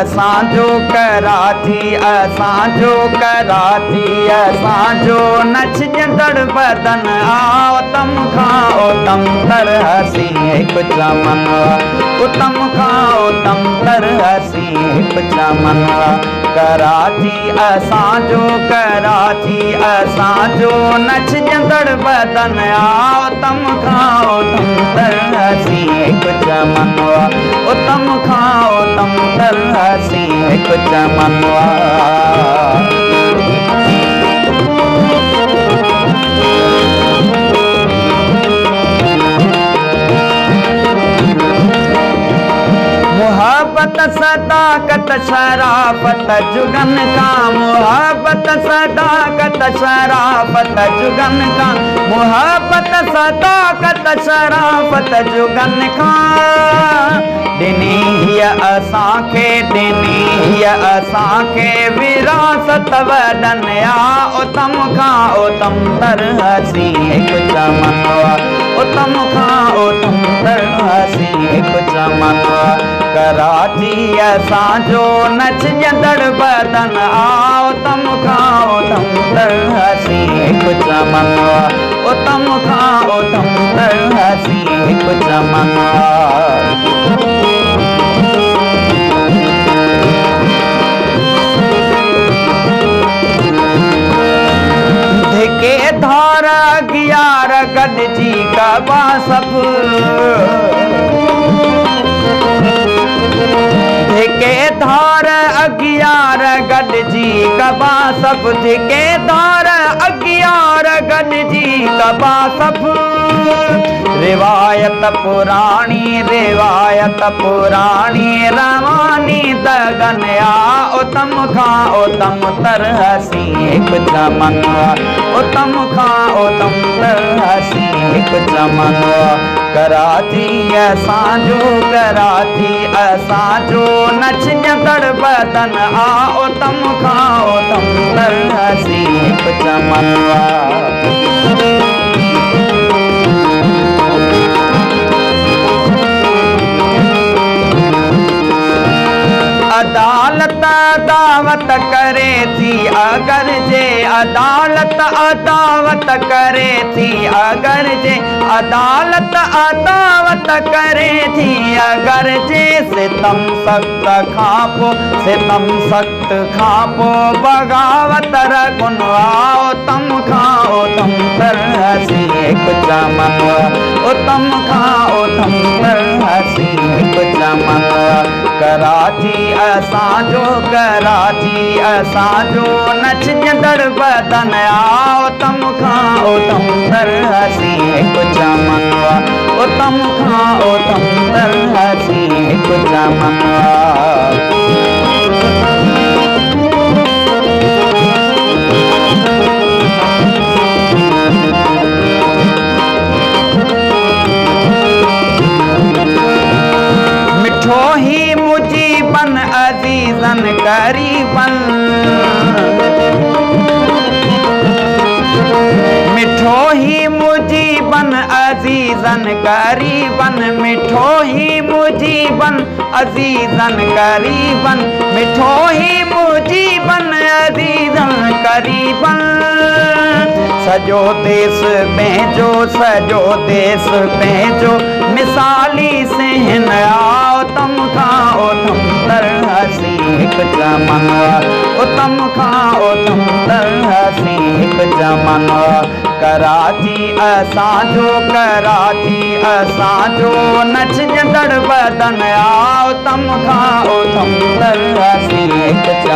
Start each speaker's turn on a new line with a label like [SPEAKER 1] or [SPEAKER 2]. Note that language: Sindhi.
[SPEAKER 1] اسان جو ڪراچي اسان جو ڪراچي اسان جو نچجندڙ بدن آ اتم کان اتم تر حسين هڪ چمن آ اتم کان اتم تر حسين هڪ چمن آ ڪراچي اسان جو ڪراچي اسان جو نچجندڙ بدن آ اتم کان اتم تر حسين هڪ چمن آ اتم کان اتم تر حسين هڪ چمن آ. محبت صداقت شرافت جگن کان محبت صداقت شرافت جگن کان محبت صداقت شرافت جگن کان ڏني هيء اسان کي ڏني هيء اسان کي وراثت وڏن آ اتم کان اتم تر حسين هڪ چمن آ اتم کان اتم تر حسين هڪ چمن آ ڪراچي اسان جو نچجندڙ بدن آ اتم کان اتم تر حسين هڪ چمن آ اتم کان اتم تر حسين هڪ چمن آ. ڌڪي ڌار اگيار گڏجي ڪبا سڀ ڌڪي ڌار اگيار گڏجي ڪبا سڀ ڌڪي ڌار اگيار گڏجي ڪبا سڀ روايت پراڻي روايت پراڻي رواني دگن آ اتم کان اتم تر حسين هڪ چمن آ اتم کان اتم تر حسين هڪ چمن آ ڪراچي اسان جو ڪراچي اسان جو نچجندڙ بدن آ اتم کان اتم تر حسين هڪ چمن آ. عدالت عداوت ڪري ٿي اگر جي عدالت عداوت ڪري ٿي اگر جي عدالت عداوت ڪري ٿي اگر جي ستم سخت کان پوءِ ستم سخت کان پوءِ بغاوت رگن آ اتم کان اتم تر حسين هڪ چمن آ اتم کان اتم تر حسين هڪ چمن آ ڪراچي اسان جو ڪراچي اسان جو نچجندڙ بدن آ اتم کان اتم تر حسين هڪ چمن آ اتم کان اتم تر حسين هڪ چمن آ. مٺو هي مجيبن عزيزن قريبن مٺو هي مجيبن عزيزن قريبن مٺو هي مجيبن عزيزن قريبن مٺو هي مجيبن عزيزن قريبن سڄو ديس پنهنجو سڄو ديس پنهنجو مثالي سهن آ اتم کان اتم تر حسين هڪ چمن آ اتم کان اتم تر حسين هڪ چمن آ ڪراچي اسان جو ڪراچي اسان جو نچجندڙ بدن آ اتم کان اتم تر حسين هڪ.